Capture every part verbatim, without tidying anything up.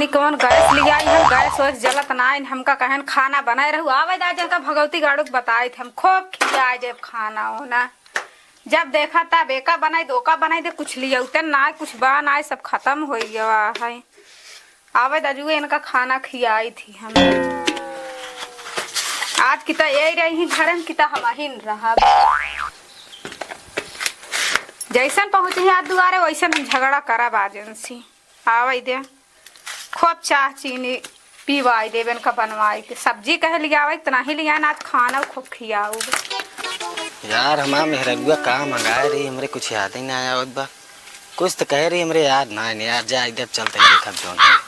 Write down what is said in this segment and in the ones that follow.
कौन गैस लियाई हम, गैस वैस जलत नाइन, हमका कहन खाना बनाए रहू, आवे दा जनका भगवती गाड़ू के बताइत हम खूब खियाए देब खाना ओना। जब देखा तब एका बनाई दे, ओका बनाई दे, कुछ लियौते ना, कुछ बा ना, सब खतम होइ गवा है। आवे दा जुए इनका खाना खियाइत ही हम। आज किता यही रही घरे में, किता हम ही न रहब। जैसन पहुँची आज दुआरे वैसन हम झगड़ा करब आज इनसी। आवे दे, खूब चाह चीनी पीवाई देबे इनका बनवाई के। सब्जी कहे लियावे, इतना ही लियान, आज खाना खूब खियाऊ। यार, हमार मेहररुआ का मंगाए रही, हमरे कुछ याद ही ना आवत बा। कुछ तो कहे रही, हमरे याद ना आने यार। जा, इधर चलते ही देखब जौन है।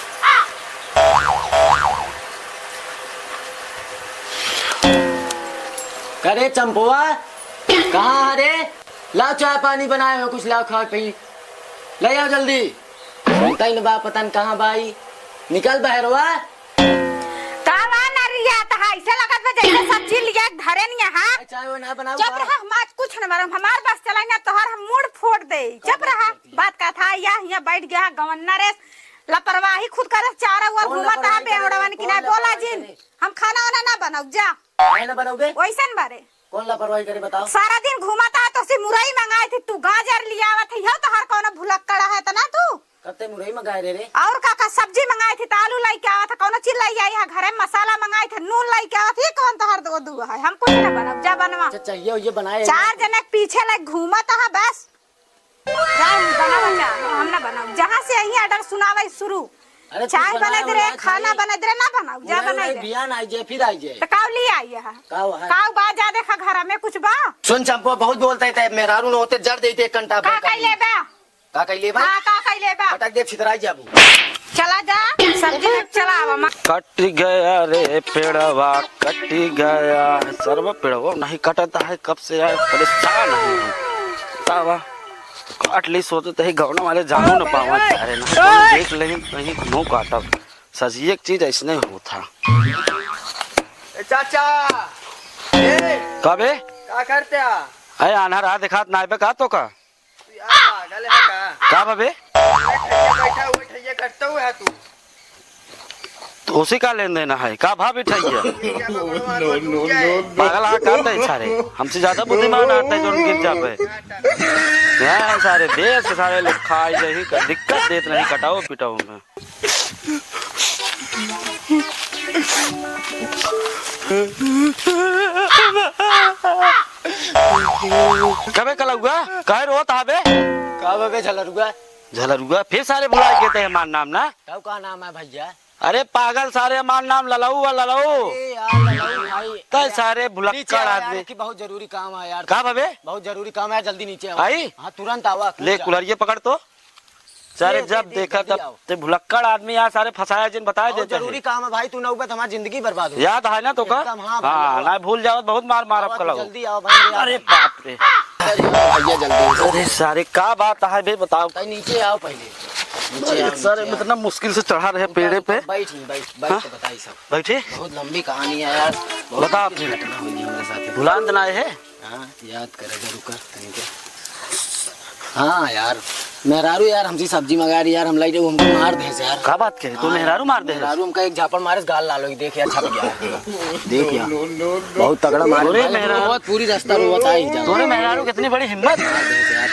करे चंपुआ, कहाँ है रे? लाओ चाय पानी बनाए हो, कुछ लाओ खाओ पी, ले आओ जल्दी। सुनता ही न बा, पता न कहाँ बाई। निकल बहरवा। का बा नरिया, त ऐसे लगत बा जैसे सब्जी लिया के धरे नहीं है। चाय वो ना बनाऊ चुप का? रहा, हम आज कुछ न मारम, हमार बस चलाई ना, तोहर हम मूड फोड़ दे। चुप रहा, बात का था, या हियाँ बैठ गया गवन्ना रे, लापरवाही खुद करे, चारों ओर कौन घूमत लापरवाही है, करे? बेवड़वन की कौन ना बोला लापरवाही जिन, करे? हम खाना वाना ना बनाऊ, जा। काहे ना बनाऊ बे? वैसन बारे। कौन लापरवाही करे बताओ? सारा दिन घूमत है तो सी मुरई मंगाई थी, तू गाजर लियावत है, यो तोहर कौनो भुलक्कड़ है तना तू? कत्ते मुरई मंगाए रे रे? और का का सब्जी मंगाई थी, त आलू लाई के आवत है, कौनो चीज लाई आई है, घरे में मसाला मंगाई थी, नून लाई के आवत है, ये कौन तोहर दो दुआ है? हम कुछ ना बनब, जा बनवा। अच्छा, चाहिए ये बनाए चार जने के पीछे लाइक घूमत है बस। जा बनवा, जा, हम ना बनब। जहाँ से यही ऑर्डर सुनावे शुरू। अरे, तू चाय बनाए बना दे रे, वाला खाना खाई। बना दे रे, ना बनाऊ, जा उन्हें बनाई उन्हें दे। बियान आई जाए, फिर आई जाए। तो काव ले आई है? काव है? काव बा, जा देखा घर में कुछ बा। सुन चंपो, बहुत बोलते थे, मेहरारू न होते जड़ देते एक घंटा का भर कई लेबा? का कई लेबा? हाँ, का कई लेबा? पटक दे, छितराई जाबू। चला जा, सब्जी में चला आवा, माँ। कट गया रे पेड़वा, कट गया। सरवा पेड़वा नहीं कटता है, कब से यार परेशान है हम। तावा, काट ली सोचते ही गौना वाले जानू न पावा जा रहे ना। देख ले कहीं मुँह काटब। सजिए एक चीज ऐसने होत है। ए चाचा, ए, का बे? का करते आ? अरे आन्हर आ देखात नाय बे का तो का? तू यार पागल है का? का बा बे? बैठा हुआ ठैया करता हुआ है तू। तो उसी का लेन देना है, का भा बिठाइए? क्या भगवान नो, नो, क्या है? No, no. पागल आ का तय सारे, हमसे ज्यादा बुद्धिमान आता है जो गिर जाबे। यहाँ सारे देश के सारे लोग खाए यही का दिक्कत देत नहीं, कटाओ पिटाओ में। कबे कलौआ? काहे रोत हबे? का बा बे झलरुआ? झलरुआ? फिर सारे भुला गए थे हमार नाम ना? तब का नाम है भैया? अरे पागल सारे, हमार नाम ललऊ है, ललऊ। अरे यार, ललऊ भाई। तय सारे भुलक्कड़ नीचे आ यार, आदमी। कि बहुत जरूरी काम है यार। का बा बे? बहुत जरूरी काम है, जल्दी नीचे आओ। आई? हाँ, तुरंत आवा, कूद ले जा। कुल्हड़िए पकड़ तो। सारे ये, जब ये, देखा जल्दी तब आओ। ते भुलक्कड़ आदमी यहाँ सारे फंसाया जिन बताए बहुत देते जरूरी हैं। काम है भाई, तू ना उबे तो हमारी जिंदगी बर्बाद हो। याद है ना तो का? एकदम, हाँ भाई, हाँ, हाँ। ना भूल जाओ, बहुत मार मार आवा, अब कल तू आओ। जल्दी आओ भाई, अरे यार। बाप रे। अरे भैया जल्दी। अरे सारे का बात है बे बताओ। भाई नीचे आओ पहले। नीचे आओ, सारे नीचे आओ। इतना मुश्किल से चढ़ा रहे पेड़े पे। बैठ, बैठ, बैठ हाँ? के बताई सब। बैठे? बहुत लंबी कहानी है यार। बहुत बता लंबी अपनी। घटना हुई है हमारे साथ। भुलान तो ना आए है? हाँ, याद करे दे, रुका, तनिके। हाँ यार, मेहरारू यार, हमसे सब्जी मंगा रही यार, हम लाई रहे, हमको मार दे यार। का बात करे? तो हाँ, मेहरारू मार दे? मेहरारू हमका एक झापड़ मारे, गाल लालो, देख यार, छप गया। देख यार, बहुत तगड़ा मार तोरे दिया। मेहरारू बहुत पूरी रास्ता रोवत आई जा। तोरे मेहरारू कितनी बड़ी हिम्मत। मार दे यार,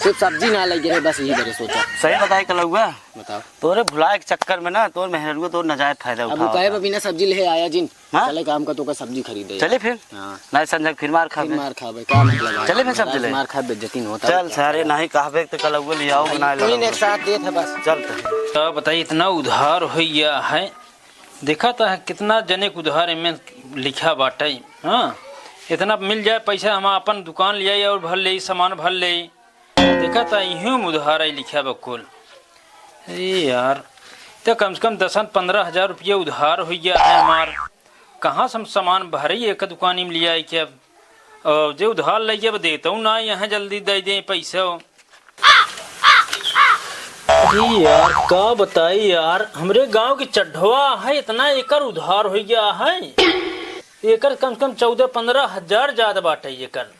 सिर्फ सब्जी ना लग रहे, बस यही बड़े सोचा। सही बताई कलौआ। बताओ। तोरे भुलाए के चक्कर में ना, तोर मेहरारू तोर नाजायज फायदा अब वो उठावत कहे बा। बिना सब्जी ले आया जिन। हाँ? चले काम का तो का सब्जी खरीदे। चले फिर? हाँ। ना संजय फिर मार फिर खाबे। मार खाबे, का मतलब है? चले फिर सब्जी ले। मार खा बेइज्जती न होता चल है। सारे नहीं कहबे तो कलौआ ले आओ, बना ले। एक साथ देत है बस। चल तो। तो बताइए, इतना उधार हो गया है, देखा तो है कितना जने के उधार एमे लिखा बाटे। हाँ, इतना मिल जाए पैसा, हम अपन दुकान ले आई और भर ले, सामान भर ले। देखा था, इहू में उधार आई लिखा बा कुल। ए यार, तो कम से कम दसन पन्द्रह हजार रुपया उधार हो गया है हमार। कहाँ से हम सामान भरे एक दुकानी में ले आई के अब? और जे उधार ले अब देतऊ ना, यहाँ जल्दी दे दें पैसा। अरे यार, का बताई यार, हमरे गांव के चढ़वा है, इतना एकर उधार हो गया है। एकर कम से कम चौदह पन्द्रह हजार ज्यादा बाटे एकर।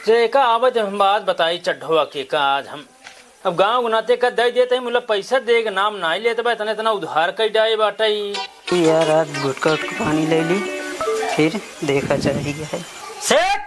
जे एका आवे, जब हम बात बताई चढ़वा के, का आज हम अब गाँव के नाते का दे देते ही, मतलब पैसा दे के नाम नाहीं लेत बा, इतना, इतना उधार कई डाए बाटे ई। यार, आज गुटखा उटखा पानी ले ली, फिर देखा जाएगा है। सेठ!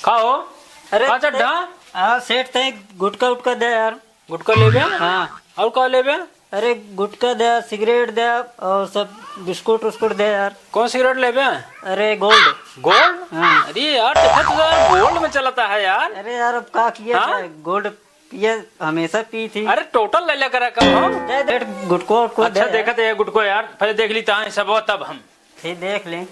का हो? अरे, का चड्ढा? हाँ, सेठ, तैं गुटखा उटखा दे यार। गुटखा लेबे? हाँ। और का लेबे? अरे, गुटखा दे, सिगरेट दे, और सब बिस्कुट उस्कुट दे यार। कौन सिगरेट लेबे? अरे, Gold। Gold? हाँ। अरे यार, देखा तो यार, Gold में चलता है यार। अरे यार, अब का किया हाँ? जाए? Gold ये हमेशा पी थी। अरे, total ले लेकर रखा हम। दे, दे, गुटको, उटको अच्छा, दे। देखा तो ये गुटको यार, पहले देख ली ताए सब, तब हम। ठीक, देख ले।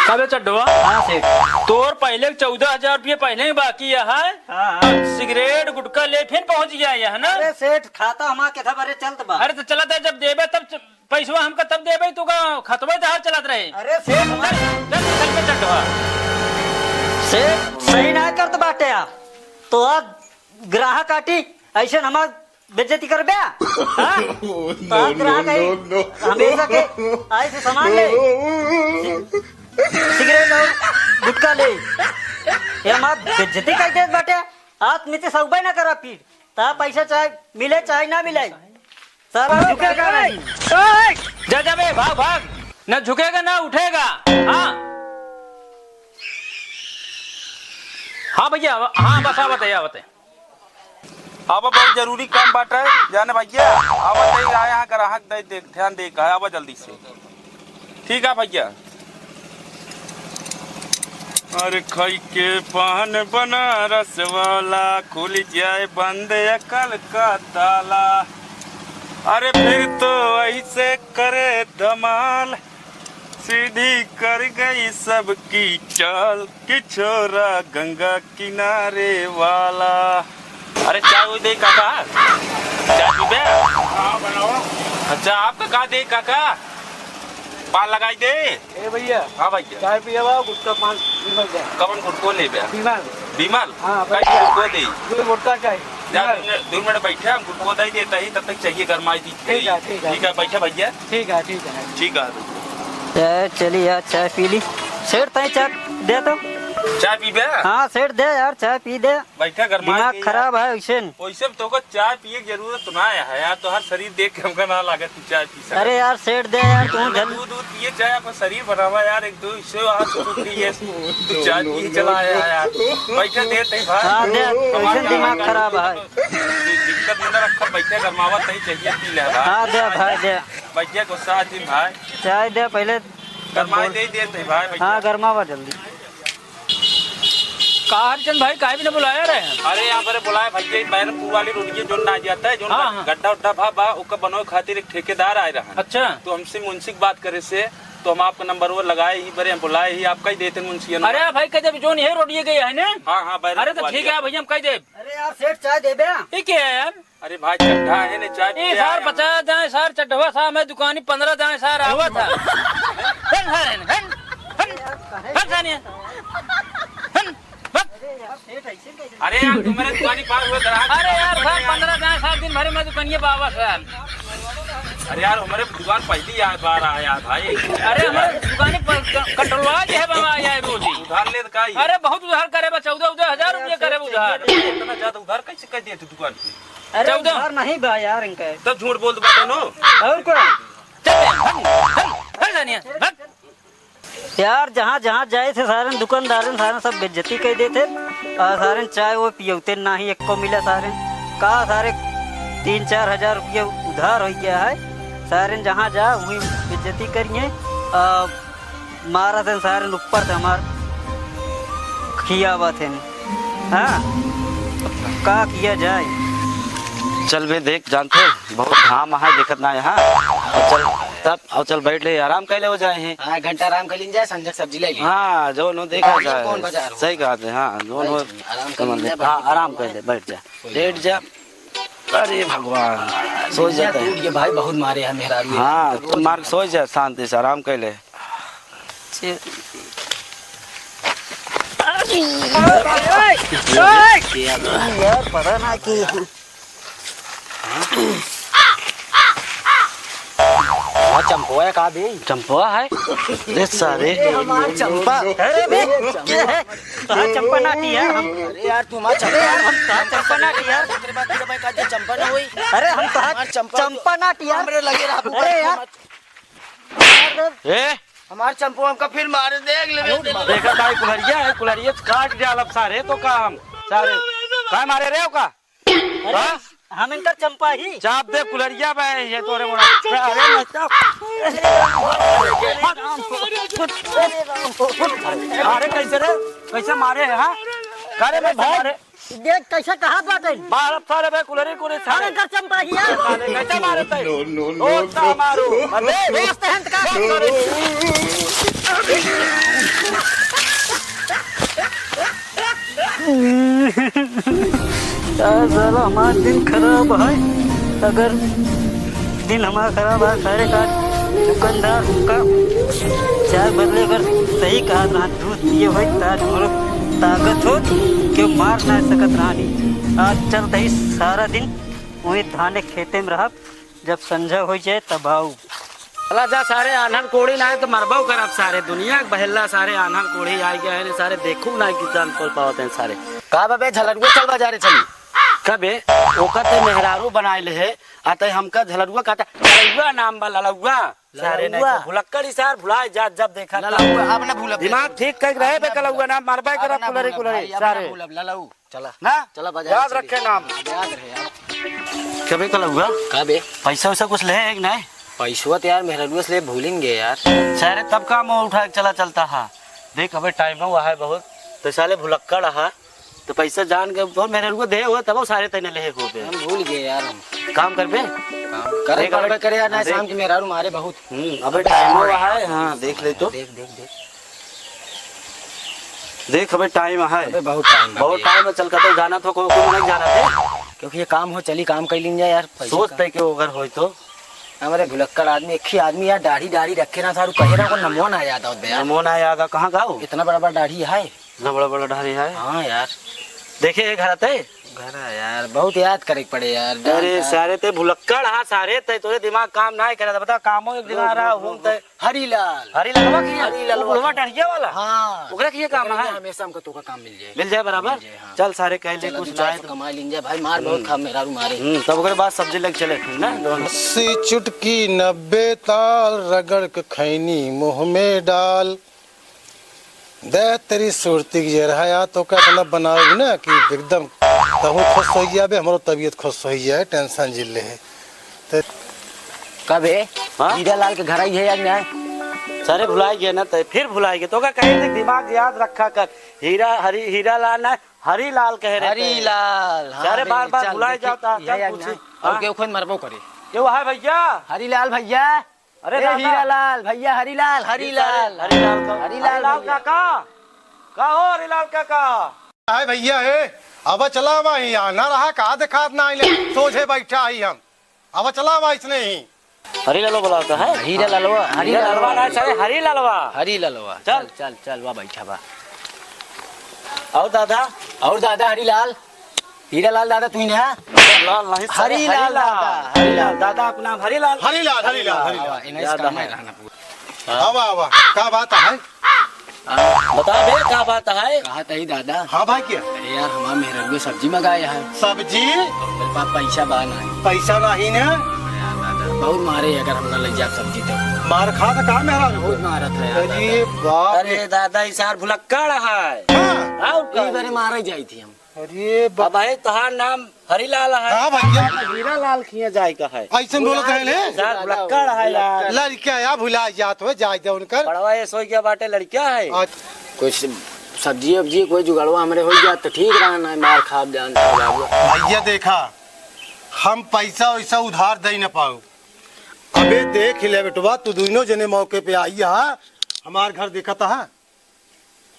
कबे चड्ढवा? हाँ, सेठ। तोर पहले चौदह हजार रुपये पहले ही बाकी है। हाँ, हाँ। अब सिगरेट, गुटखा ले फिर पहुंच गया है ना? अरे, सेठ, खाता हमार के था, अरे, चलत बा। अरे, तो चलत है, जब देबे तब च-, पैसवा हमका तब देबे, तू का खतबे तहार चलत रहे। अरे सेठ, चल, चल, चल के चड्ढवा। सेठ, सही ना करत बाटे आप। तो आज ग्राहक आटी, ऐसे हमार बेइज्जती करबे? हाँ? तो आज ग्राहक आई, हमेशा के आई से सामान ले। सि-, सिगरेट और गुटखा ले। ये हमार बेइज्जती कर देत बाटे। आज मिते सौबे ना करा फिर। ता पैसा चाहे मिले चाहे ना मिले, सारा झुकेगा नहीं। जा, जा बे, भाग, भाग। ना झुकेगा ना उठेगा। हाँ। हाँ भैया, हाँ, बस आवत है, आवत है। अब बहुत जरूरी काम बाटे, जाने भैया, आवत है, आया है ग्राहक, दे, दे, ध्यान दे, कहा, आवा जल्दी से। ठीक है भैया। अरे खाई के पान बनारस वाला, खुल जाए बंद अकल का ताला। अरे फिर तो ऐसे करे धमाल, सीधी कर गई सबकी चाल, कि छोरा गंगा किनारे वाला। अरे चाय वो दे काका, चाय पीबे? हाँ, बनाओ। अच्छा, आपका का दे काका? पान लगाई दे। ए भैया। हाँ भैया। चाय पियावा, गुटखा पान, विमल दे। कवन गुटको लेबे? विमल। विमल? हाँ, कई भैया। गुटको दे? दो मोटा चाय। जा, विमल। दो मिनट, दो मिनट बैठे, हम गुटको दे देता ही, तब तक चाहिए गरमाई दी। ठीक है, ठीक है। ठीक है, बैठा भैया। ठीक है, ठीक है। ठीक है। ए, चली यार, चाय पी ली। सेठ, तैं चाय दे तो। चाय पीबे? हाँ, सेठ, दे यार, चाय पी दे। बैठा, गरमाई दिमाग दे यार। खराब है वैसे न। वैसे भी तोको चाय पिए की जरूरत तो ना है यार, तोहार शरीर देख के हमका ना लागत तू चाय पी सकत। अरे यार, सेठ, दे यार, तू ना जल- दूध, दूध पिए, चाय, आपका शरीर बनावा यार, एक दो इससे हाथ सूख गई है। तू चाय पिए चला आया है यार। बैठा, दे तई भाई। हाँ, दे, हमारे वैसे दिमाग खराब है। दिक्कत में ना रखा, बैठे गरमावत नहीं चाहिए, पी ले भाई। हाँ, दे भाई, दे। बैठे गुस्सा आती भाई। चाय दे पहले। गरमाई दे, दे तई भाई, बैठे। हाँ, गरमावा जल्दी। का हरिचंद भाई, काहे बिना बुलाया रहे हैं? अरे, यहाँ पर बुलाए भैया, बैरमपुर वाली रोड, ये जो ना जाता है, जो हाँ, हाँ। गड्ढा उड्ढा भा, बा, ओकर बनोए खातिर एक ठेकेदार आए रहन। अच्छा। तो हमसे मुंशी की बात करे से, तो हम आपका नंबर वो लगाए ही, बरे बुलाए ही, आपका ही देते मुंशी। अरे भाई, कह दे, जोन यही रोड ये गए है ना? हाँ, हाँ, बैरमपुर अरे, तो वाली ठीक है। भैया, हम कह दे। अरे यार, सेठ, चाय देबे? ये क्या है यार? अरे भाई, चड्ढा है ने, चाय ए पी सार, आया। बचा जाए सार, चड्ढवा सार, मैं दुकानी पन्द्रह जाए सार, आवा था। हन, हन, हन, हन, हन, सानिया। हन, बक। अरे यार, तू मेरे दुकानी पार हुए ग्राहक। अरे यार, सार, पन्द्रह जाए सार, दिन भर में दुकानिये बाबा सार। अरे यार, हमारे दुकान पहली यार बार आया भाई। अरे, हमारे दुकानी पर क-, कंट्रोलवा जे है बाबा, आया रोज ही। उधार ले तो का ही? अरे, बहुत उधार करे बा, चौदह, चौदह हजार रुपये करे बा उधार। इतना ज्यादा उधार कैसे कर दिए तू दुकान पे? अरे, चौदह। उधार नहीं बा यार इनका। तब झूठ बोल दो, बात है नो। और कौन? चल बे, भाग, भाग, भाग जानिया, भाग। यार, जहाँ, जहाँ जाए थे सारन दुकानदारन, सारन सब बेइज्जती कर देते। और सारन चाय वो पियौते नाही, एको मिला सारन। का सारे तीन चार हजार रुपये उधार हो गया है। सारन जहाँ जा, वहीं बेइज्जती करिए। और मारा से सारे ऊपर से हमार खियावत है। हाँ, का किया जाए? चल बे, देख, जानते, बहुत घाम है, देखत ना यहाँ। चल, तब, और चल, बैठ ले, आराम कर ले, हो जाए हैं। हाँ, घंटा आराम कर लीन जाए, संजय सब्जी ले ली। हाँ, जो नो देखा जाए। कौन बाजार हो? सही बात है, हाँ, जो नो। आराम कर लीन जाए, हाँ, आराम कर ले, बैठ जा, बैठ जा। अरे भगवान, सोच जाता है। टूट के भाई बहुत मारे हैं मेहरारू। हाँ, तो मार के सोच जा, शांति से आराम कर ले। यार, पता ना कि हाँ, चम-, ओए का बे? चंपवा है। अरे सारे। हमार चंपा। अरे बे, के है? तोहार चंपा नाटी है हम। अरे यार, तू हमार चंपा। अरे यार, हम तोहार चंपा नाटी यार। तेरे बात, तेरे भाई का जे चंपा ना होई। अरे हम तोहार हमार चंपा चंपा नाटी यार। हमरे लगे रहा। अरे यार। ए? हमार चंपा हमका फिर मारे, देख ले। देखा ताई कुलरिया है, कुलरिया काट डालब सारे तो काम। सारे। का मारे रे ओका? अरे, हाँ? हम इनकर चंपा ही। चाप दे कुलरिया बे, ये तोरे मोड़ा। अरे, नष्टा। अरे, कैसे रे? कैसे मारे हैं, हाँ? अरे, मैं भाई, मारे। देख, कैसे कहा बाटे? मारत सारे बे, कुलरी, कुलरी हम सारे। इनकर चंपा ही है। सारे, कैसे मारे तै? No, no, no, दोस्त no। मारो। अबे, दोस्त हैं का? यार साला हमार दिन खराब है। अगर दिन हमार खराब है, सारे का दुकानदार का चार बदले अगर सही कहा रहा, दूध पिए भाई, ताज हमरो ताकत हो, क्यों मार ना सकत रहानी। आज चलते ही सारा दिन वही धाने खेते में रहब। जब संझा होइ जाए तब आऊ। चला जा सारे आन्हन कोढ़ी ना है तो मरबो करब सारे दुनिया के बहेला सारे आन्हन कोढ़ी आइ गया है ने सारे देखू ना कि जान तोल पावत हैं सारे। का बबे झलरुआ चल बाजारे चली। कबे ओकर ते मेहरारू बनाए ले है आ ते हमका झलरुआ काटा ललुआ नाम बा ललुआ। सारे नहीं ललुआ। तो भुलक्कड़ ही सार भुलाए जा जब देखा तब। ललुआ, अब ना भूलब। दिमाग ठीक कर रहे बे अब ना कलउआ भूलब। ना मरबे अब करब ना कुलरे भूलब कुलरे भाई, अब ना सारे। भूलब ललऊ। चला। ना? चला बाजार याद चले। रखे नाम। अब याद रहे यार। कबे कलउआ? का बे? पैसा वैसा कुछ ले है कि नहीं? पैसवा तो यार मेहररुआ से ले भूलिन गए यार। सारे तब काम उठा के चला चलता है। देख अबे टाइम हुआ है बहुत। तो साले भुलक्कड़ है। तो पैसा जान के तो मेहररुआ दे हो तब सारे तैने ले हो बे। हम भूल गए यार हम। काम कर बे। काम करे देख अबे पड़बे करे यार, ना देख। शाम की मेहरारू मारे बहुत। हम्म, अबे टाइम हुआ है, हाँ, देख ले तो। देख, देख, देख। देख, अबे टाइम है। अबे बहुत टाइम है बहुत बे। टाइम है, चल कतौ जाना तो को, को नहीं जाना थे। क्योंकि ये काम हो, चली काम कर लीन जाए यार, पैसे सोच का। तय के अगर होई तो। हमारे भुलक्कड़ आदमी, एक ही आदमी यार, दाढ़ी, दाढ़ी रखे ना सारू, कहे ना को नमो ना याद आवत बे यार। नमो ना याद आ, कहाँ का हो? इतना बड़ा, बड़ा दाढ़ी है। इतना बड़ा, बड़ा दाढ़ी है? हाँ यार। देखे है घर आते? घर है यार, बहुत याद करे के पड़े यार। अरे सारे ते भुलक्कड़, हाँ सारे ते, तोरे दिमाग काम ना करे, बता कामो एक दिन आ रहा हूँ ते। हरीलाल। हरीलालवा की है? हरीलालवा वो बुढ़वा की। डढ़िया वाला? हाँ। ओकरा की ये काम ओकरा है? लिए हमेशा हमको तोका काम मिल जाए। मिल जाए बराबर? मिल जाए, हाँ। चल सारे कह ले चल, कुछ अभी ना चाय है तो तो कमा लीन जाए भाई, मार बहुत हम्म। खा मेहरारू मारे। हम्म, तब ओकरे बाद सब्जी लेके चले फिर ना, जौन अस्सी चुटकी नब्बे ताल, रगड़ के खैनी मुँह में डाल। दे तेरी सुरती की जहर है, या तो का इतना बनाओ ना कि एकदम तहूँ खुश हो जाबे, हमरो तबीयत खुश हो जाए, टेंशन जिन ले है। ते का बे? हाँ? हीरा लाल के घर आई है या नहीं? सारे भुलाए गए ना, ते फिर भुलाए गए। तो का कहे थे, दिमाग याद रखा कर। हीरा, हरी, हीरा लाल ना, हरी लाल कहे रहते हैं। हरी लाल, हाँ सारे बे, बार बार चल, भुलाए देखी, जाता, ये चल या पूछी। नहीं? और हाँ। केहू खोज मरबो करे। केहू है भैया? हरी लाल भैया। अरे ए, दादा। हीरा लाल भैया, हरी लाल, हरी लाल। हरी लाल का, हरी लाल हरी लाल भैया। काका। का हो हरी लाल काका? हाय भैया, ए, अब चला भाई, आना रहा, का दिखात ना आइले, सोझे बैठा ही हम। अब चला भाई, इसने ही। हरी लालो बुलाता है? हीरा लालवा, हरी हीरा लालवा। लालवा ना, सारे हरी लालवा। हरी लालवा। चल। चल, चल, चल, वाह बैठा बा। और दादा? और दादा, हरी लाल। हीरा लाल दादा, तू ही ना? लाल नहीं, सारे हरी लाल हरी लाल। दादा, हरी लाल दादा, आपका नाम हरी लाल? हरी लाल, हरी लाल, हरी लाल। आवा, इन्हें याद इसका है। मैं रहना पूरा। हाँ। आवा, आवा, का बात है? हाँ, बता बे, का बात है? कहा तही दादा। हाँ भाई, क्या? अरे यार, हमार मेहररुआ सब्जी मंगाए है। सब्जी? मेरे पास पैसा बा ना। पैसा नहीं ना? अरे यार दादा, बहुत मारे अगर हम ना ले जाब सब्जी तो। मार खा तो का मेहररुआ? बहुत मारत है यार अरे दादा। बाप रे। अरे दादा, इसार भुलक्कड़ है। हाँ। और का? ई बारे मारे जाई थी हम। अरे बा- अब भाई, तोहार नाम हरीलाल है। हाँ भैया। हीरा लाल खिया जाए का है। ऐसन बोलत है ने? यार, भुलक्कड़ है यार। लड़का या भुला जात हो, जाए दे उनकर। बड़वा ये सोई गया बाटे, लड़का है। आज कुछ सब्जी वब्जी कोई जुगाड़वा हमरे हो जात तो ठीक रहा, ना मार खाब जानता है बाबू। भैया देखा, हम पैसा वैसा उधार दे न पाऊ। अबे देख ले बेटवा, तू दोनों जने मौके पे आई हा, हमार घर देखत हा।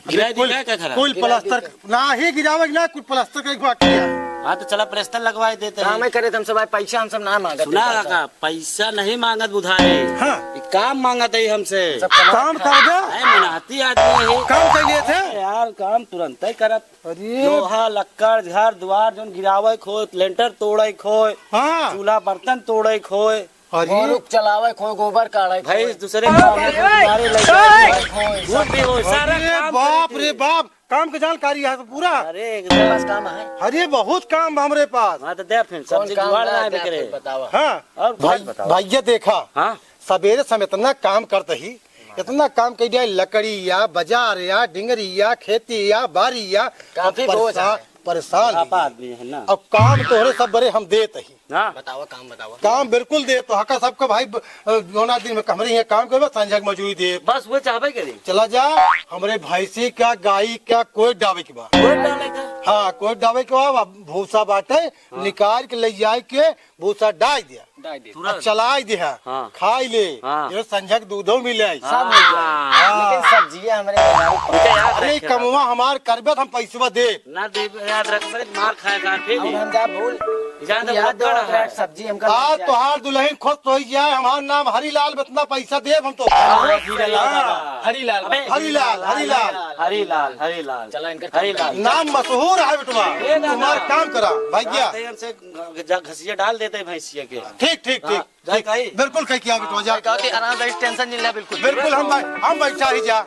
गिराए कुल, दिया का खरा? कुल गिराए प्लास्टर दिया। ना ही गिरावे ना, कुल प्लास्टर का एक बाकी है। हाँ, तो चला प्लास्टर लगवाए देते हैं। काम ही करे तो हम सब, भाई, पैसा हम सब ना मांगत सुना हैं, काका, पैसा नहीं मांगत बुधारे। हाँ। ये काम मांगत है हमसे। सब काम काम कर दे। है, मेहनती आदमी है। काम कर लिए थे। अरे यार, काम तुरंत ही करत। अरे। लोहा, लक्कड़, घर, द्वार, जोन गिरावे खोए, लेंटर तोड़े खोए, हाँ। चूल्हा, बर्तन तोड़े खोए। अरे। गोरू चलावे, कोई गोबर काढ़े, भैंस कोई दूसरे के मारे ले जाए, कोई झूठ भी हो, सारा अरे काम बाप करके रे बाप, काम के जानकारी है तो पूरा। अरे एकदम बस काम है। अरे बहुत काम बा हमरे पास। हाँ, तो दे फिर, कौन सब्जी काम जुगाड़ बा? ना दे बिक रहे। फिर बतावा। हाँ। और भाई, बात बताओ। भैया देखा, हाँ। सवेरे से हम इतना काम करते ही, इतना काम कर दिया, लकड़ी या, बाजार या, डिंगरी या, खेती या, बारी या, काफी अब बोझ परेशान, है। परेशान आप ही। आदमी है ना। अब काम तोहरे सब बड़े हम देत ही। हाँ। बतावा, काम बतावा। काम बिल्कुल देत, तो हका सबका भाई ब-, अ, जोना दिन में हमरे यहाँ काम करबा, संझा के मजूरी दे। बस वो चाहबे करी। चला जा, हमरे भैंसी का, गाई का कोई डावे के बा। कोई डाले का? हाँ, कोई डावे के बा, अब भूसा बाटे, हाँ। निकाल के ले जाए के भूसा डाल दिया। डाल दे। तुरंत। अब चलाई दे है, हाँ। खाई ले, हाँ। ये संझा के दूधो मिले। सब मिल जाए। हाँ। लेकिन सब्जियां हमरे घर में इनका याद अरे रखे। कमवा हमार करबे त हम पैसवा दे। ना दे, याद रख, बड़े मार खाए का फिर। अब हम जा भूल। जान तू दे, याद भुलक्कड़ दो, है। सब्जी हमका आज लेके आ। तोहार दुल्हन खुश होई जाए, हमार नाम हरीलाल, इतना पैसा देब हम तो। हाँ, हरीलाल। हाँ। हरीलाल। अबे हरीलाल, हरीलाल। हरीलाल, हरीलाल। चला इनका हरीलाल। नाम मशहूर है बेटवा। ए दादा। तुम्हार काम करा, भैया। हाँ, तो इनसे घ-, घ-, घसिया डाल देते हैं भैंसिया के। ठीक, ठीक, हाँ, ठीक, जा ठीक। कही। बिल्कुल कही कि आओ बेटवा, जा। कहो कि आराम से, tension नहीं ले बिल्कुल। बिल्कुल हम बै-, हम बैठा ही जा।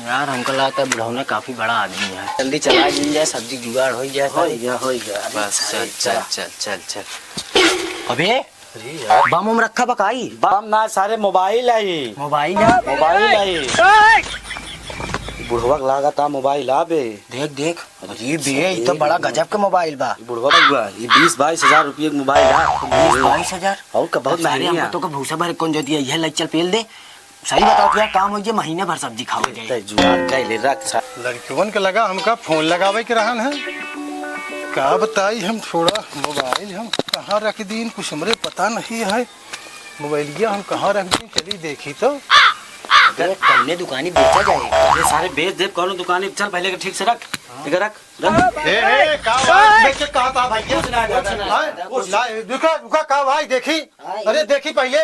यार, हमको लगता है बुढ़ौना काफी बड़ा आदमी है। जल्दी चला दी जाए, सब्जी जुगाड़ हो जाए। हो गया, हो गया। बस, चल, चल, चल, चल, चल। अबे, अरे यार। बम उम रखा बा काई? बम ना, सारे मोबाइल आई। मोबाइल है? मोबाइल आई। बुढ़वा के लागत आ मोबाइल आ बे। देख, देख। अरे बे, ई तो बड़ा गजब के मोबाइल बा। ई बुढ़वा बा, ई बीस बाईस हजार रुपये के मोबाइल आ। बीस बाईस हजार? और का, बहुत अरे, महंगी हमको है। तो का भूसा भर कौन जो दिया, यह ले चल पेल दे। सही बताओ तो यार, काम हो गया, महीने भर सब्जी खाओ जाए। ते जुगाड़ कैले रख सा। लड़कियों के लगा हमका फोन लगावे के रहन है। का बताई हम, थोड़ा मोबाइल हम कहाँ रख दीन, कुछ हमरे पता नहीं है। मोबाइलिया हम कहाँ रख दीन, चली देखी तो। अरे कौने दुकानी बेचा जाए? अरे सारे बेच दे, कौनो दुकानी। चल पहले के ठीक से रख, इधर रख, रख। ए, ए, का बात? मैं क्या कहा था भाई? कुछ ना, कुछ ना। हाँ? कुछ ना, रुका, रुका, का भाई, देखी? अरे देखी पहले।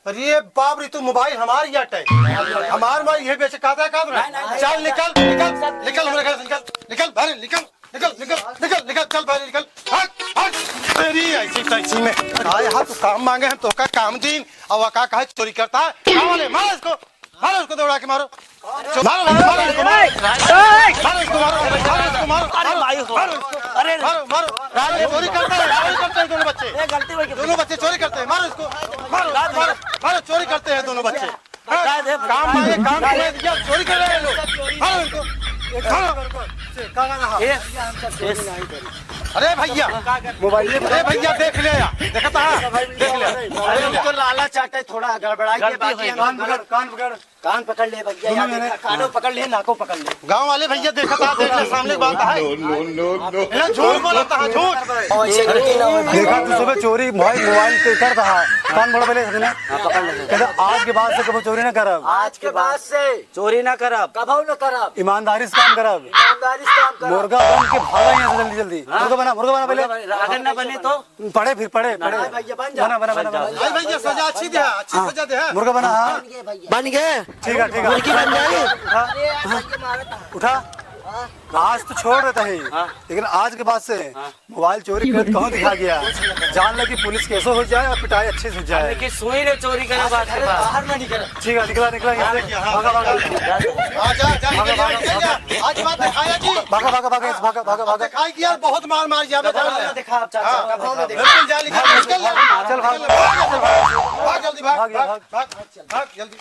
अरे बाप रे, तू मोबाइल हमार ही अटे। हमार मोबाइल ये बेचे कहता है, कहता है। नहीं, नहीं, चल, नहीं। निकल, निकल, निकल, हमरे घर से निकल, निकल, बाहर निकल, निकल, निकल, निकल, निकल, चल, बाहर निकल। हट, हट, तेरी ऐसी तैसी में। आए हाथ काम मांगे हम, तोहका काम दीन, और वह का कहे चोरी करता है। कहाँ वाले? मारो इसको, मारो इसको, दौड़ा के मारो। मारो, मारो, मारो इसको, मारो। मारो इसको, मारो, मारो इसको, मारो। अरे भाई हो। मारो इसको। अरे मारो, मारो। अरे चोरी करते हैं, चोरी करते हैं दोनों बच्चे। ए, गलती हो गई। दोनों बच्चे चोरी करते हैं, मारो इसको। मारो, मारो, मारो, चोरी करते हैं दोनों बच्चे। हाँ, काम मांगे, काम किए, या चोरी कर रहे हैं लोग। मारो इनको। मारो। अरे भैया, मोबाइल, अरे भैया, देख ले यार, देखता है, देख ले। अरे, हम तो लाला चाटे थोड़ा गड़बड़ाई के, गलती बाकी हुई। हम कान पकड़, कान पकड़। कान पकड़ ले भैया, दोनों यार जने। देखा, कानो पकड़ ले, नाको पकड़ ले। गाँव वाले भैया देखा था, देख ले, सामने की बात है। No, no, no, no। ये झूठ बोलता है, झूठ। ऐसे गलती ना हो। देखा तू सुबह चोरी मोबाइल, मोबाइल पे करता है, कान बड़ा पहले इसने। हाँ, पकड़ ले। कहता, "आज के बाद से कभी चोरी ना करब।" आज के बाद से चोरी ना करब। कभो ना करब। ईमानदारी से काम करब। ईमानदारी से काम करब। मुर्गा बन के भागा यहाँ से जल्दी, जल्दी। हाँ। मुर्गा बना, मुर्गा बना पहले। मुर्गा बना, अगर ना बने तो? पड़े फिर, पड़े, पड़े। हाँ, भैया, बन जा। बना, बना, बन बना, जा। बना। नहीं भैया, सजा अच्छी दे, अच्छी हाँ। सजा दे, हाँ। मुर्गा बना, हाँ। बन गए भैया। बन गए? ठीक है, ठीक है। मुर्गी बन गई? हाँ। अरे, भैया, मारत है। उठा। हाँ। आज तो छोड़ देता है, हाँ। लेकिन आज के बाद से हाँ। मोबाइल चोरी करत कहूँ दिखा गया, जान ले कि पुलिस केसो हो जाए और पिटाई अच्छे से हो जाए। लेकिन सोई रे चोरी करे बात के बाद। बाहर ना निकल। ठीक है, निकला, निकला, निकला। भागा, भागा, भागा। आ जा, जा, निकल जा, निकल जा। आज बात दिखाया जी। भागा, भागा, भागा, भागा, भागा, भागा। दिखाई कि यार बहुत मार मार जावे, जान ले। दिखा, आप चाचा, हाँ। कभो ना दिखा। बिल्कुल जा, निकल, निकल जा। चल, भाग। भाग, भाग, जल्दी भाग, भाग, भाग, भाग। भाग, भाग, जल्दी।